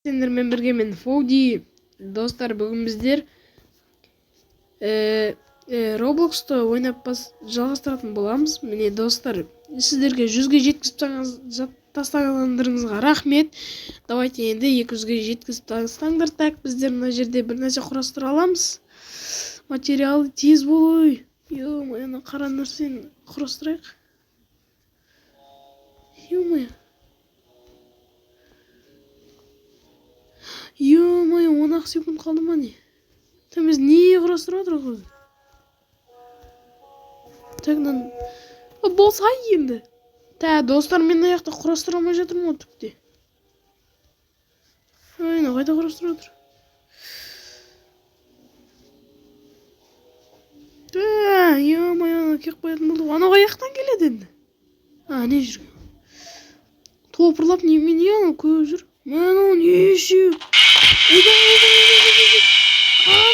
Сендермен бірге мен, Фауди. Достар, бүгін біздер Роблоксты ойнап жалғастыратын боламыз. Міне, достар, сіздерге 100-ге жеткізіп тастағандарыңызға рахмет. Давайте енді 200-ге жеткізіп тастаңдар. Так, біздер мына жерде бір нәрсе құрастыра аламыз. Материалы тез болуй. Ё-моё, ана қара нәрсені құрастырайық. Ё-моё. Ё-моё, 10 ақ секунд қалды ма, не? Так, біз не құрастырып жатырмыз өзі? Так, мынаны болса енді. Та, достар, мен мына жақта құрастыра алмай жатырмын ғой түк те. Ой, мынау қайда құрастырып жатыр? Та, ё-моё, анау келіп қоятын болды ғой. Анау қай жақтан келеді енді? А, не жүрген? Топырлап немене анау көп жүр? Мынау неше? Ойбай, ойбай, ойбай, ойбай.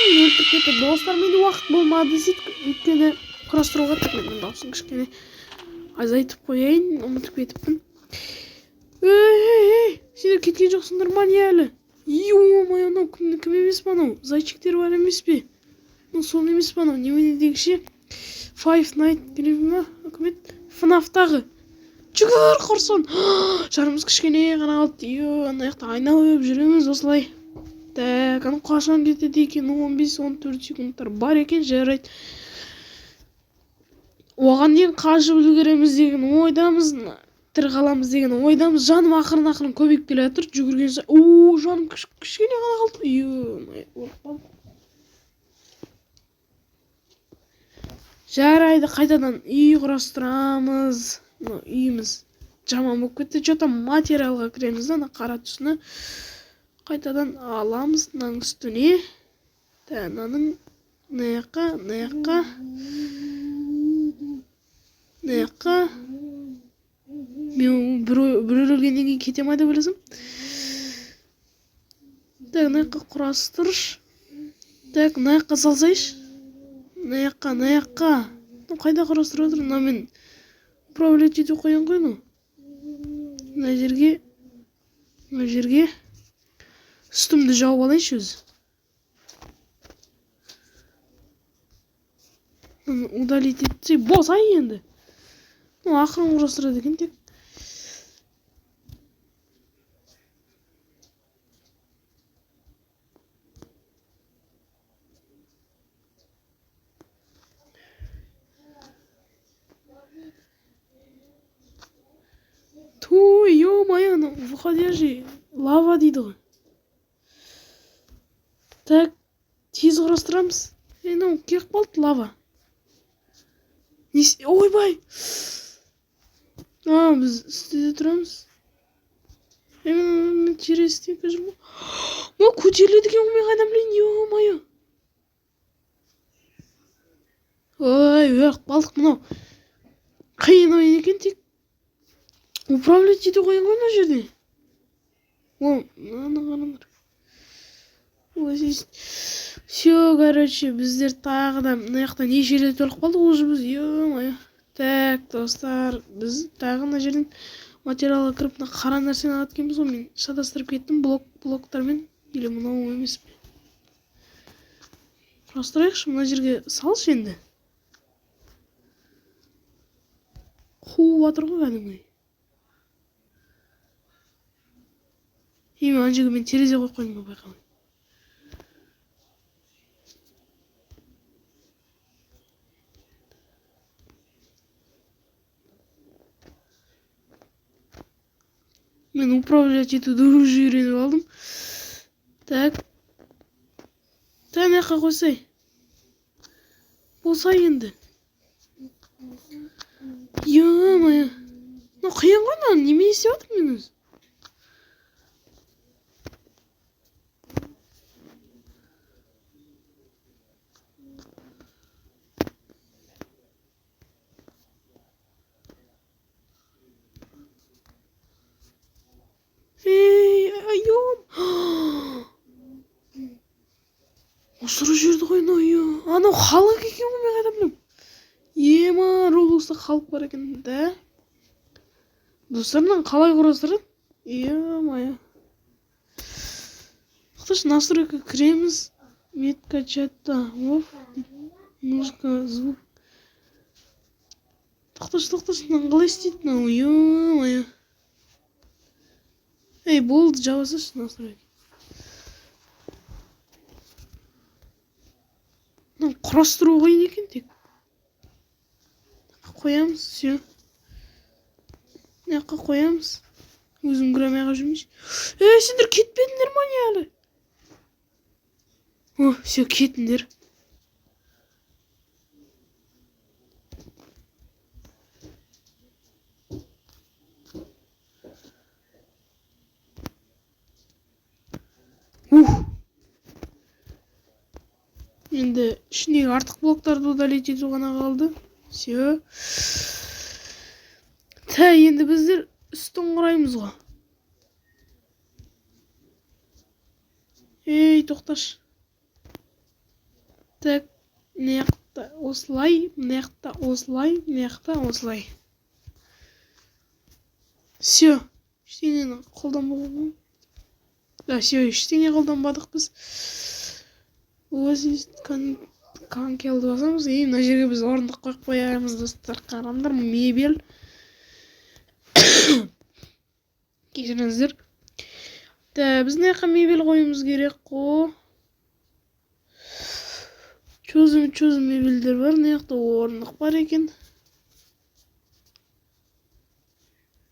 Өлтіріп кетті. Достар, менде уақыт болмады сөйтіп, өйткені құрастыруға. Так, мен дауысын кішкене азайтып қояйын, ұмытып кетіппін. Ей, ей, ей, сендер кеткен жоқсыңдар ма, не әлі? Ё-моё, анау кім емес пе анау? Зайчиктер бар емес пе? Ну, сол емес пе анау? Немене дегенше? Five Night керек ма? Үкімет FNAF-тағы. Жүгір, құрсын. Жанымыз кішкене ғана қалды. Ё, ана жақта айналып жүреміз осылай. Так, анау қашан кетеді екен? 15-14 секундтар бар екен, жарайды. Оған дейін қашып үлгереміз деген ойдамыз, тірі қаламыз деген ойдамыз. Жаным ақырын-ақырын көбейіп келе жатыр. Жүгірген сайын, о, жаным кішкене ғана қалды. Ё-моё, өліп қалдым. Жарайды, қайтадан үй құрастырамыз. Мынау үйіміз жаман болып кетті. Че-то материалға кіреміз да, ана қара түсіні қайтадан аламыз мынаның үстіне. Та, мынаның мына жаққа, мына жаққа, мына жаққа. Мен бір өлгеннен кейін кете ма деп ойласам. Так, мына жаққа құрастыршы. Так, мына жаққа салсайшы. Мына жаққа, мына жаққа. Ну, қайда құрастырып отыр? Мына мен управлять етіп қояйын ғой, ну. Мына жерге, мына жерге. Үстімді жауып алайыншы өзі. Мынаны удалить етсе, босай енді. Ну, ақырын құрастырады екен тек. Ту, ё-моё, анау выходящий лава дейді ғой. Так, тез құрастырамыз. Ей, мынау келіп қалды лава. Ойбай! А, біз үстіде тұрамыз. Ей, мен через стенка жүрмін. Мынау көтеріледі екен ғой, мен қайдан білейін, ё-моё. Ой, өліп қалдық мынау. Қиын ойын екен тек. Управлять ете қояйын ғой мына жерде. О, мынаны қараңдар. Ой, все, короче, біздер тағы да мына жақта неше рет өліп қалдық уже біз, ё-моё. Так, достар, біз тағы мына жерден материалға кіріп, мына қара нәрсені алады екенбіз ғой. Мен шатастырып кеттім блоктармен. Или мынау емес пе? Құрастырайықшы, мына жерге салшы енді. Қуып жатыр ғой кәдімгідей. Ей, ана жерге мен терезе қойып қойдым ба, байқамай. Мен управлять етуді уже үйреніп алдым. Так. Так, мына жаққа қойсай. Болса енді. Ё-моё. Мынау қиын ғой, мынаны немене істеп жатырмын мен өзі? Ей, айом. Осырып жіберді ғой мынау, ё. Анау халық екен ғой, мен қайдан білемін. Ема, Роблокста халық бар екен, да? Достар, мынаны қалай құрастырады? Ё-моё. Тоқташы, настройка кіреміз. Метка чата офф, музыка, звук. Тоқташы, тоқташы, мынаны қалай істейді мынау? Ё-моё. Ей, болды, жаба салшы настройка. Мынаны құрастыру қиын екен тек. Қоямыз, все. Мына жаққа қоямыз. Өзім кіре алмай қалып жүрмейінші. Ей, сендер кетпедіңдер ма не әлі? О, все, кетіңдер. Ух. Енді ішіндегі артық блоктарды удалить ету ғана қалды. Все. Та, енді біздер үстін құраймыз ғой. Ей, тоқташы. Так, мына жақта осылай, мына жақта осылай, мына жақта осылай. Все. Ештеңені қолданбауға. Да, все, ештеңе қолданбадық біз. Ось канкелді басамыз. И мына жерге біз орындық қойып қоямыз, достар. Қараңдар, мебель. Кешіріңіздер. Та, біз мына жаққа мебель қоюымыз керек қой. Чозым, чозым мебельдер бар. Мына жақта орындық бар екен.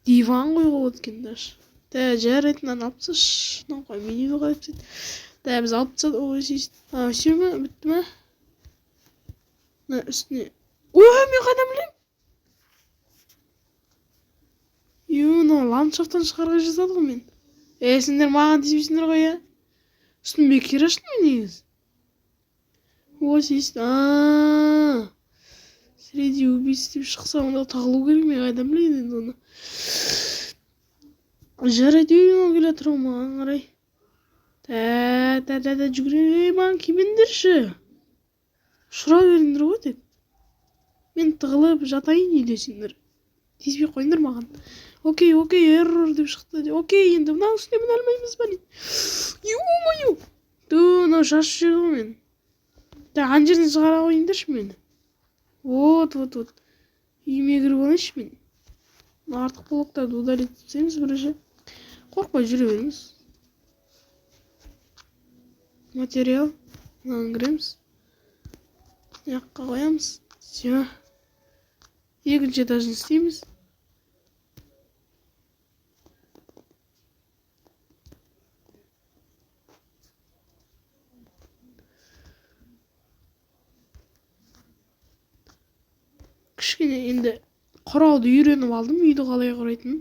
Диван қоюға болады екен даже. Та, жарайды, мынаны алып тасташы. Мынаны қой, меню қалай тастайды. Та, біз алып тастадық. Ой, сес. А, все ме? Бітті ме? Мына үстіне. Ой, мен қайдан білемін? Ё, мынау ландшафттан шығарға жаздады ғой мен. Е, сендер маған тиіспейсіңдер ғой, иә? Үстін бекер аштым мен негізі. Ой, сес. А, среди убийц деп шықса, онда тағылу керек, мен қайдан білейін енді оны. Жарайды, үй, мынау келе жатыр ғой маған қарай. Та, та, та, та, жүгіре, ей, маған келмеңдерші. Ұшыра беріңдер ғой тек. Мен тығылып жатайын үйде сендер. Тиіспей қойыңдар маған. Окей, окей, эррор деп шықты. Окей, енді мынаның үстіне міне алмаймыз ба не? Ё-моё! Ту, мынау шашып жіберді ғой мені. Та, ана жерден шығара қойыңдаршы мені. Вот, вот, вот. Үйіме кіріп алайыншы мен. Мына артық блоктарды удалить етсеңіз бірінші. Қорықпай жүре беріңіз. Материал. Мынаны кіреміз. Мына жаққа қоямыз. Все. Екінші этажын істейміз. Кішкене енді құрауды үйреніп алдым, үйді қалай құрайтынын.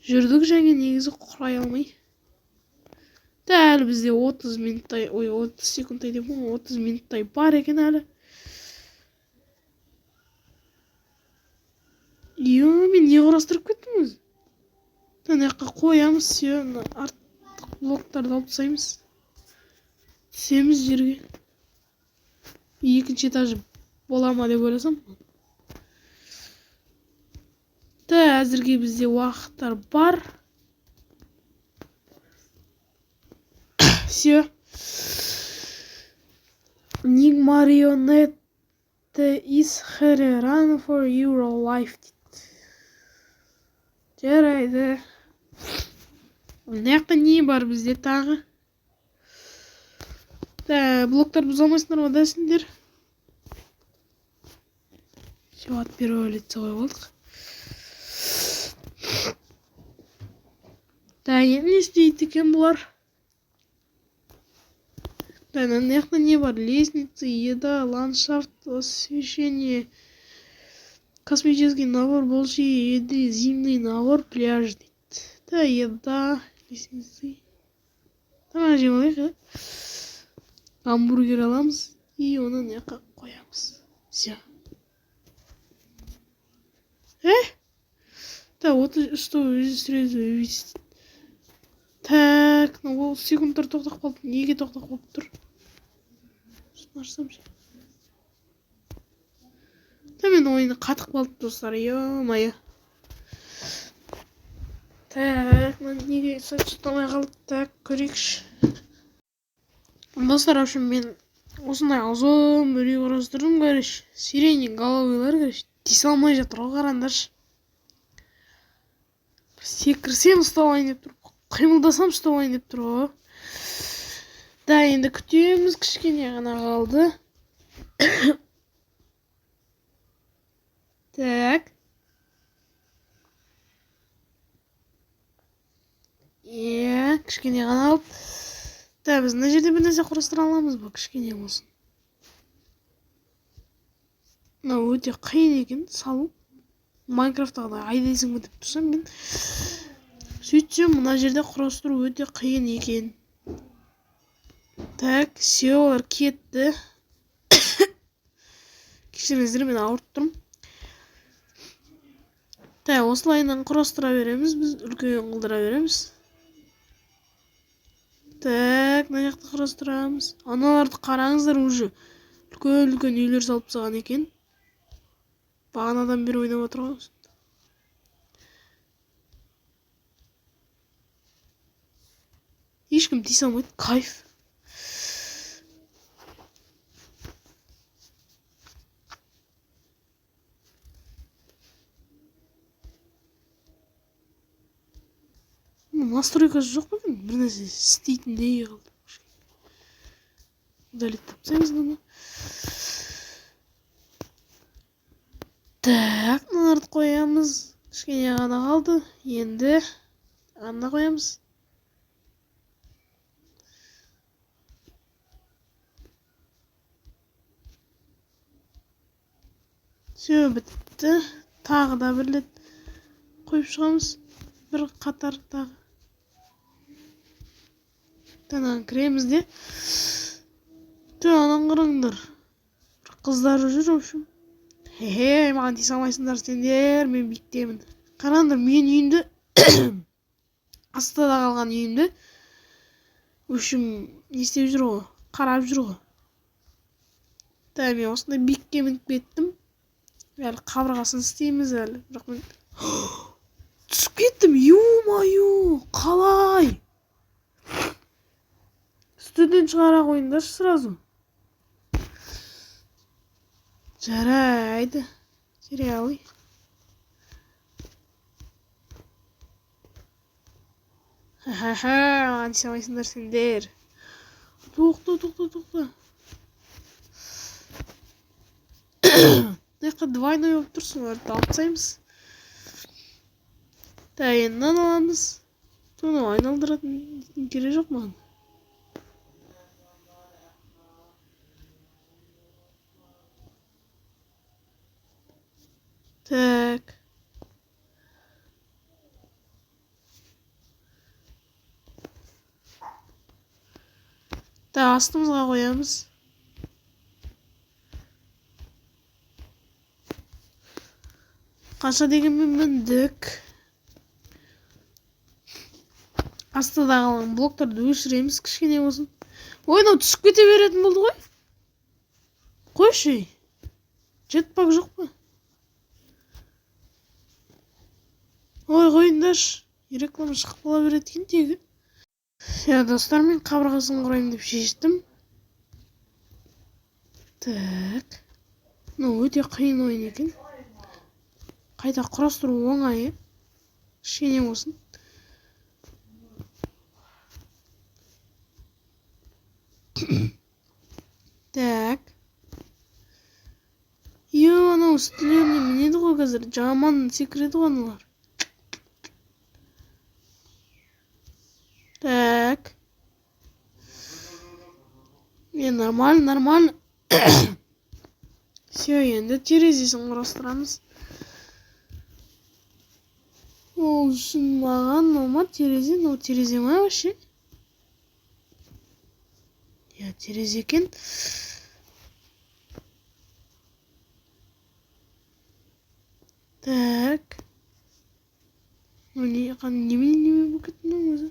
Жүрдік және негізі құрай алмай. Дәл бізде 30 минуттай, ой, 30 секундтай деп қоймын, 30 минуттай бар екен әлі. Ё, мен не құрастырып кеттім өзі? Мына жаққа қоямыз, все, мына артық блоктарды алып тастаймыз. Түсеміз жерге. Екінші этаж бола ма деп ойласам. Та, әзірге бізде уақыттар бар. Все. Ник марионетте is here run for your life дейді. Жарайды. Мына жақта не бар бізде тағы? Та, блоктар бұза алмайсыңдар ма да сендер? Все, от первого лица қойып алдық. Та, енді не істейді екен бұлар? Та, мына жақта не бар? Лестница, еда, ландшафт, освещение, космический набор, больше еды, зимний набор, пляж дейді. Та, еда, лестница. Тамақ жеп алайық, ә? Гамбургер аламыз и оны мына жаққа қоямыз. Все. Э? Та, вот что сразу увидеть. Так, ну ол секундтар тоқтап қалды. Неге тоқтап қалып тұр? Ашсам ше. Та, мен ойыны қатып қалды, достар, ё-моё. Так, мына неге ұстамай қалды? Так, көрейікші. Достар, в общем, мен осындай ұзын бір үй құрастырдым, короче. Сиреноголовыйлар, короче, тиісе алмай жатыр ғой, қараңдаршы. Секірсем ұстап алайын деп тұр, қимылдасам ұстап алайын деп тұр ғой. Да, енді күтеміз, кішкене ғана қалды. Так. Иә, кішкене ғана қалды. Да, біз мына жерде бір нәрсе құрастыра аламыз ба, кішкене болсын. Мынау өте қиын екен салу. Майнкрафттағыдай айдайсың ба деп тұрсам мен. Сөйтсем мына жерде құрастыру өте қиын екен. Так, все, олар кетті. Кешіріңіздер, мен ауырып тұрмын. Так, осылайынан құрастыра береміз, біз үлкен қылдыра береміз. Так, мына жақта құрастырамыз. Аналарды қараңыздар, уже үлкен-үлкен үйлер салып тастаған екен. Бағанадан бері ойнап отыр ғой. Ешкім тиісе алмайды, кайф. Настройкасы жоқ па екен? Бір нәрсе істейтіндей қалды. Удалить тапсаңыз мынаны. Так, мыналарды қоямыз. Кішкене ғана қалды. Енді анда қоямыз. Все, бітті. Тағы да бір рет қойып шығамыз. Бір қатар тағы. Анан кіреміз де. Тө, анан қараңдар. Бір қыздар жүр, в общем. Хе-хе, маған тиісе алмайсыңдар сендер, мен биіктемін. Қараңдар, мен үйімді астада қалған үйімді, в общем, не істеп жүр ғой, қарап жүр ғой. Та, мен осындай биікке мініп кеттім. Әлі қабырғасын істейміз әлі. Бірақ мен түсіп кеттім, ё-моё, қалай? Үстіден шығара қойыңдаршы сразу. Жарайды. Сериалы. Ха-ха-ха, маған тиісе алмайсыңдар сендер. Тоқта, тоқта, тоқта. Мына жақта двойной болып тұр, соларды алып тастаймыз. Так, енді мынаны аламыз. Соны айналдыратын керек жоқ маған. Так. Так, астымызға қоямыз. Қанша дегенмен міндік. Астыда қалған блоктарды өшіреміз кішкене болсын. Ой, мынау түсіп кете беретін болды ғой. Қойшы. Жетпак жоқ па? Ой, қойыңдаршы. Реклама шығып қала береді екен тегі. Иә, достар, мен қабырғасын құрайын деп шештім. Так. Мынау өте қиын ойын екен. Қайта құрастыру оңай, кішкене болсын. Так. Йо, анау үстілеріне мінеді ғой қазір. Жаман секіреді ғой аналар. Так. Нормально, нормально. Все, енді терезесін құрастырамыз. Ол үшін маған мынау ма терезе? Мынау терезе ма вообще? Иә, терезе екен. Так. Ну, не, немене, немене болып кетті мынау өзі?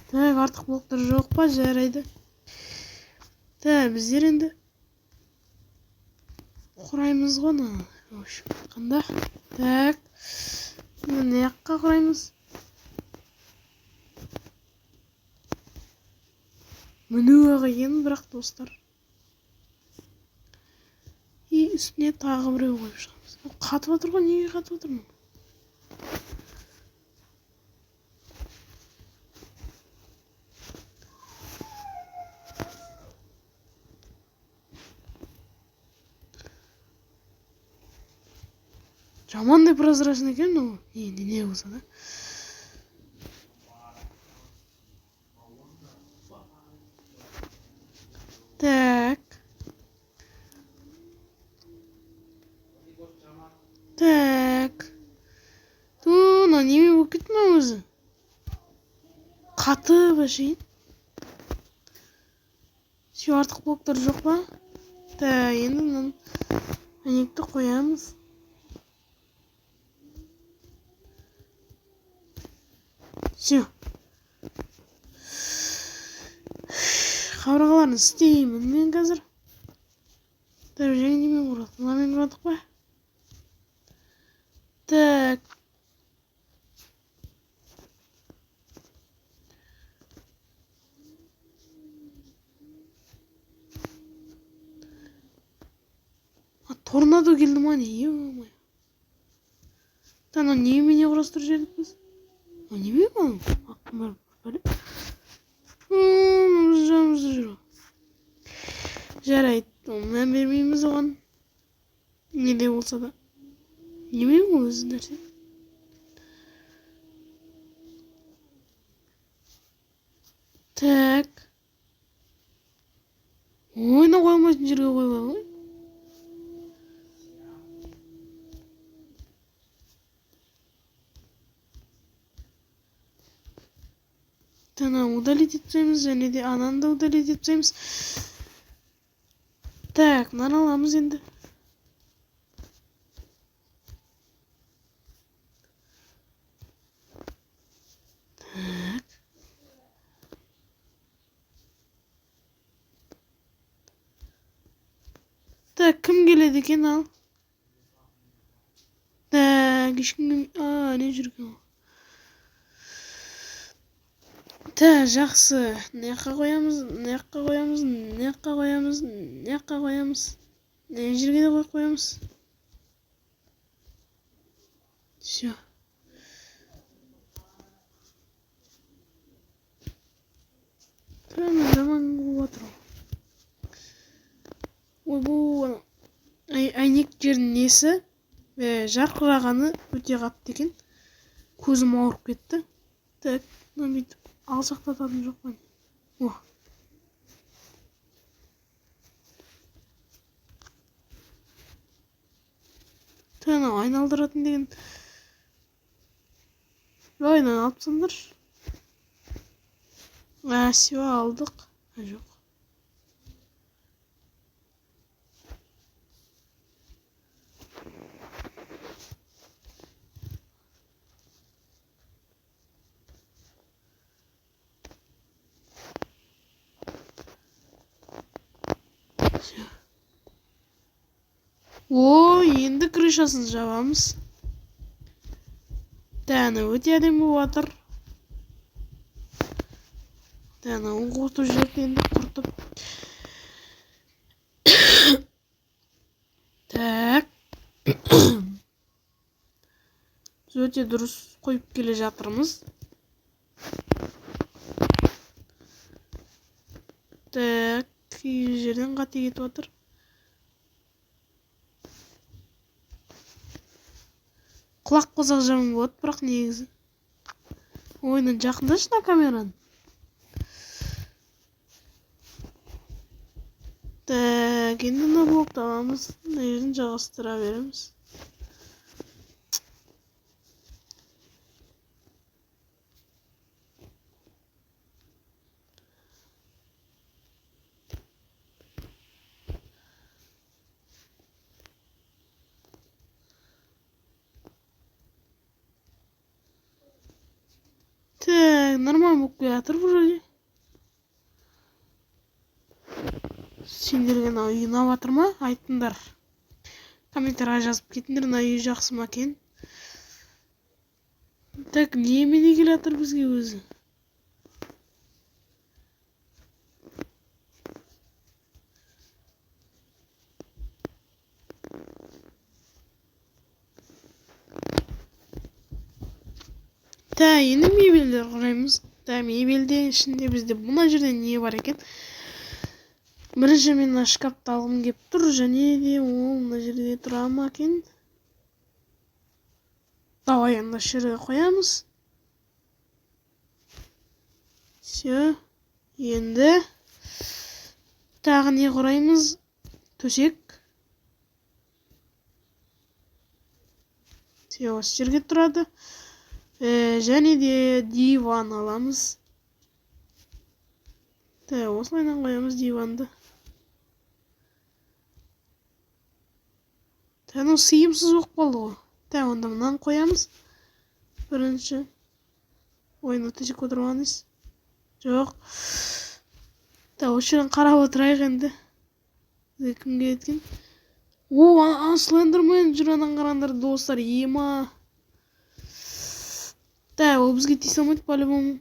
Так, артық блоктар жоқ па? Жарайды. Так, біздер енді құраймыз ғой мынаны. В общем, айтқанда. Так. Мына жаққа құраймыз. Міну қиын бірақ, достар. И үстіне тағы біреу қойып шығамыз. Қатып отыр ғой, неге қатып отыр мынау? Жамандай прозрачный екен мынау. Не болса да. Так. Так. Ту, мынау неме болып кетті мынау өзі? Қатып әшейін. Все, артық блоктар жоқ па? Так, енді мынаны әйнекті қоямыз. Все. Қабырғаларын істеймін мен қазір. Так, және немен құрадық? Мынамен құрадық па? Так. Торнадо келді ма не? Ё-моё. Та, анау немене құрастырып жібердік біз? Неме мынау? Ақ бәле. Біз жанымызда жүр ғой. Жарайды, мән бермейміз оған. Не де болса да. Неме ол өзі нәрсе? Так. Ой, мынау қоя алмайтын жерге қойып алған ғой. Ана удалить етсеміз, және де ананы да удалить етсеміз. Так, мынаны аламыз енді. Так. Так, кім келеді екен ал? Так, ешкім не жүр екен ол? Так, жақсы. Мына жаққа қоямыз, мына жаққа қоямыз, мына жаққа қоямыз, мына жаққа қоямыз. Мына жерге де қойып қоямыз. Всё. Прямо жаман болып жатыр ғой. Ойбу, анау әйнек жердің несі, жарқырағаны өте қатты екен. Көзім ауырып кетті. Так, мынаны бүйтіп алшақтататын жоқ па? О. Так, анау айналдыратын деген. Ой, мынаны алып тастаңдаршы. Всё, алдық. Жоқ. О, енді крышасын жабамыз. Тәні өте әдемі болып жатыр. Тәні құртып жіберді енді, құртып. Так. Біз өте дұрыс қойып келе жатырмыз. Так, кей жерден қате кетіп жатыр. Құлақ қозақ жаман болады, бірақ негізі. Ой, мына жақындашы мына камераны. Так, енді мына блокты аламыз, мына жерден жалғастыра береміз. Так, нормально болып келе жатыр вроде. Сендерге мынау үй ұнап жатыр ма? Айтыңдар. Комментарийға жазып кетіңдер, мына үй жақсы ма екен? Так, немене келе жатыр бізге өзі? Та, енді мебельдер құраймыз. Та, мебельде ішінде бізде мына жерде не бар екен? Бірінші мен мына шкафты алғым келіп тұр, және де ол мына жерде тұра ма екен? Давай енді осы жерге қоямыз. Все. Енді тағы не құраймыз? Төсек. Все, осы жерге тұрады. Және де диван аламыз. Та, осылайынан қоямыз диванды. Та, анау сыйымсыз болып қалды ғой. Та, онда мынаны қоямыз. Бірінші. Ой, мына төсекке отырмаған дейсіз. Жоқ. Та, осы жерден қарап отырайық енді. Бізге кім келеді екен? О, Слендермен жүр, анан қараңдар, достар, ема. Та, ол бізге тиісе алмайды по-любому.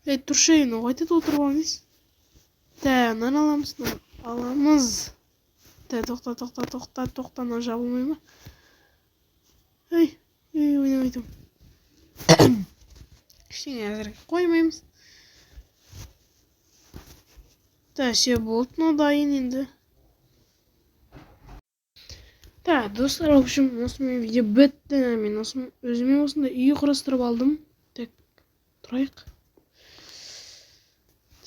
Ей, тұршы, ей, мынау қайтеді отырып алған дейсіз? Та, мынаны аламыз, мынаны аламыз. Та, тоқта, тоқта, тоқта, тоқта, мынау жабылмай ма? Ей, ей, ойнамай тұрмын. Ештеңе әзірге қоймаймыз. Та, все болды, мынау дайын енді. Та, достар, в общем, осымен видео бітті. Мен өзіме осындай үй құрастырып алдым. Так, тұрайық.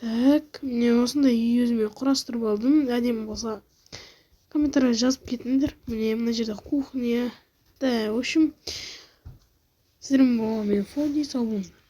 Так, міне осындай үй өзіме құрастырып алдым. Әдемі болса, комментарий жазып кетіңдер. Міне мына жерде кухня. Да, в общем, сіздермен болған мен Фоди, сау болыңыздар.